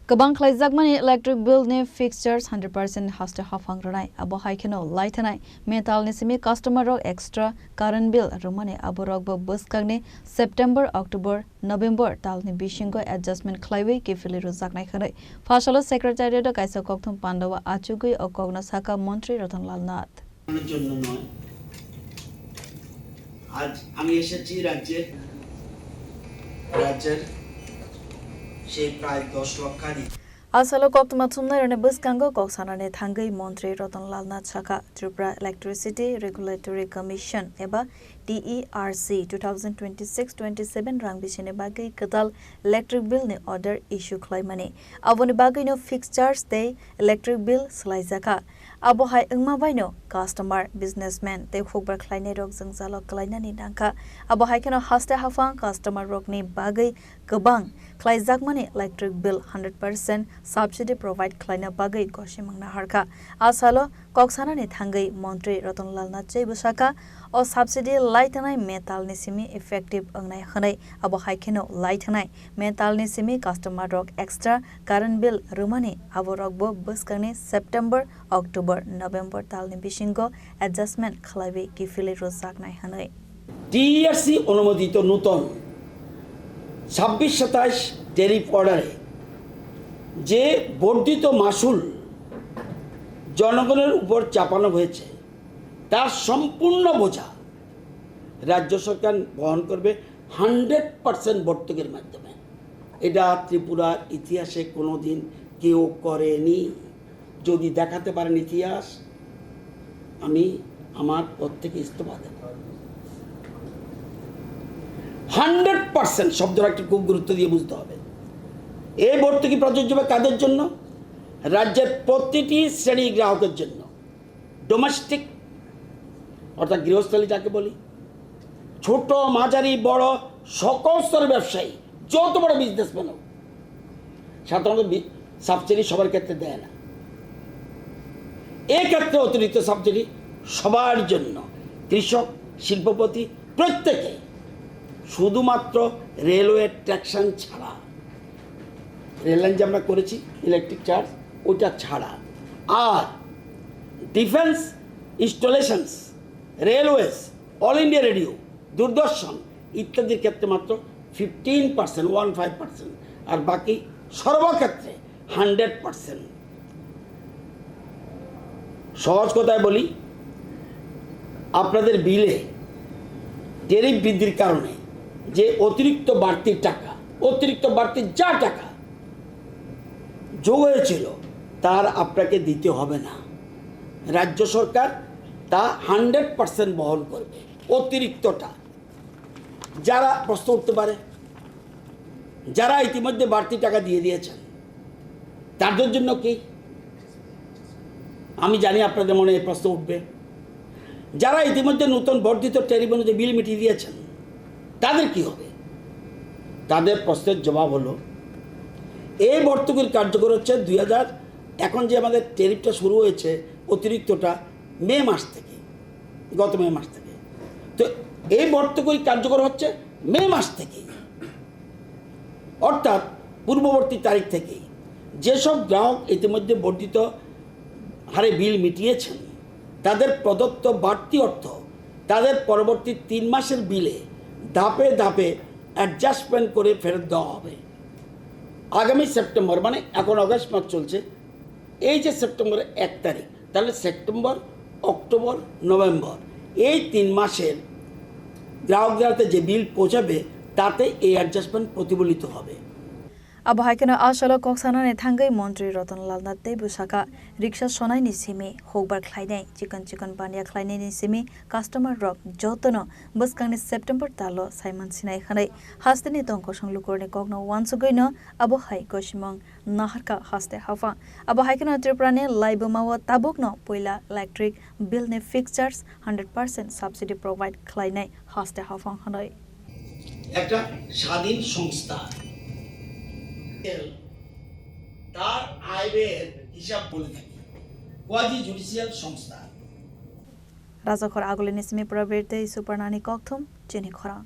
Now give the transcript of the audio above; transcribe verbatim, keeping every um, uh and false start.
Kwbang khlaijakmani electric bill ni fixed charge hundred percent haste haphang rwnai, abo hai kheno laithanai metal ni simi customer rok extra current bill rwmani abo rokbo bwskangni September, October, November talni bisingo adjustment khlaiwi kiphilwi rwjaknai hwnwi Phasalo secretariat o kaisa kokthum pandao achugwi o kokno sakha Montri Ratan Lal Nath. জন্য নয়। আজ আমি এসেছি রাজ্যে, রাজ্যের সেই প্রায় দশ লক্ষাধিক। Asalo koktwma thumnairokni bwskango kok sanani thangwi Montri Ratan Lal Nath sakha, Tripura Electricity Regulatory Commission eba T E R C two thousand twenty-six twenty-seven rang bisini bagwi kwtal electric bill ni order issue khlaimani. Aboni bagwino fixed charge tei electric bill swlaijakha. Abo hai wngma baino customer, businessman tei hukbar khlainairok jwngjalo kwlainani nangkha. Abo hai kheno haste haphang customer rokni bagwi kwbang khlaijakmani electric bill hundred percent subsidy provide khlaina bagwi gosimang naharkha. Asalo kok sanani thangwi Montri Ratan Lal Nath teibo sakha, o subsidy laitanai metal ni simi effective wngnai hwnwi. Abo hai kheno laitanai metal ni simi customer rok extra current bill rwmani abo rokbo bwskangni September, October, November talni bisingo adjustment khlaiwi kiphilwi rwjaknai hwnwi. টিইআরসি অনুমোদিত নূতন ছাব্বিশ সাতাশ ট্যারিফ অর্ডারে যে বর্ধিত মাশুল জনগণের উপর চাপানো হয়েছে, তার সম্পূর্ণ বোঝা রাজ্য সরকার বহন করবে হান্ড্রেড পার্সেন্ট ভর্তুকির মাধ্যমে। এটা ত্রিপুরার ইতিহাসে কোনোদিন কেউ করেনি। যদি দেখাতে পারেন ইতিহাস, আমি আমার পদ থেকে ইস্তফা দেব। হান্ড্রেড পার্সেন্ট শব্দটা একটু খুব গুরুত্ব দিয়ে বুঝতে হবে। এই ভর্তুকি প্রযোজ্য হবে কাদের জন্য? রাজ্যের প্রতিটি শ্রেণীর গ্রাহকের জন্য। ডোমেস্টিক অর্থাৎ গৃহস্থলী যাকে বলি, ছোট, মাঝারি, বড়, সকল স্তরের ব্যবসায়ী, যত বড় বিজনেসম্যান হোক, সাধারণত বি-, সাবসিডি সবার ক্ষেত্রে দেয় না। এক্ষেত্রে অতিরিক্ত সাবসিডি সবার জন্য, কৃষক, শিল্পপতি, প্রত্যেকে, শুধুমাত্র রেলওয়ে ট্যাক্সেশন ছাড়া, রেল লাইন যে আমরা করেছি ইলেকট্রিক চার্জ, ওইটা ছাড়া। আর defence installations, railways, All India Radio, Doordarshan ইত্যাদির ক্ষেত্রে মাত্র fifteen percent, one five percent, আর বাকি সর্বক্ষেত্রে হান্ড্রেড পার্সেন্ট। সহজ কথায় বলি, আপনাদের বিলে ট্যারিফ বৃদ্ধির কারণে যে অতিরিক্ত বাড়তি টাকা, অতিরিক্ত বাড়তি যা টাকা যোগ হয়েছিল, তার আপনাকে দিতে হবে না। রাজ্য সরকার তা হান্ড্রেড পার্সেন্ট বহন করবে, অতিরিক্তটা। যারা প্রশ্ন উঠতে পারে, যারা ইতিমধ্যে বাড়তি টাকা দিয়ে দিয়েছেন, তাদের জন্য কি? আমি জানি আপনাদের মনে এই প্রশ্ন উঠবে। যারা ইতিমধ্যে নতুন বর্ধিত ট্যারিফ অনুযায়ী বিল মিটিয়ে দিয়েছেন, তাদের কি হবে? তাদের প্রশ্নের জবাব হলো, এই ভর্তুকির কার্যকর হচ্ছে দুই হাজার, এখন যে আমাদের ট্যারিফটা শুরু হয়েছে অতিরিক্তটা মে মাস থেকে, গত মে মাস থেকে। তো এই ভর্তুকি কার্যকর হচ্ছে মে মাস থেকে, অর্থাৎ পূর্ববর্তী তারিখ থেকেই। যেসব গ্রাহক ইতিমধ্যে বর্ধিত হারে বিল মিটিয়েছেন, তাদের প্রদত্ত বাড়তি অর্থ তাদের পরবর্তী তিন মাসের বিলে ধাপে ধাপে অ্যাডজাস্টমেন্ট করে ফেরত দেওয়া হবে। আগামী সেপ্টেম্বর, মানে এখন অগাস্ট মাস চলছে, এই যে সেপ্টেম্বরের এক তারিখ, তাহলে সেপ্টেম্বর, অক্টোবর, নভেম্বর, এই তিন মাসের গ্রাহকদের হাতে যে বিল পৌঁছাবে, তাতে এই অ্যাডজাস্টমেন্ট প্রতিফলিত হবে। Abo hai kheno asalo kok sanani thangwi Montri Ratan Lal Nath teibo sakha, riksa sonaini simi hukbar khlainai chikon chikon baniya khlainaini simi customer rok jotono bwskangni September talo saiman sinai hwnwi hasteni tongkosong lukurokni kokno uansugwino abo hai gosimang naharkha haste haphang. Abo hai kheno Tripurani laibumao tabukno puila electric bill ni fixed charge hundred percent subsidy provide khlainai haste haphang hwnwi. একটা স্বাধীন সংস্থা, তার আয় ব্যয়ের হিসাব বলে থাকে, quasi judicial সংস্থা। Rajakhor Agulini simi Prabir tei Suparnani kokthum chini khorang.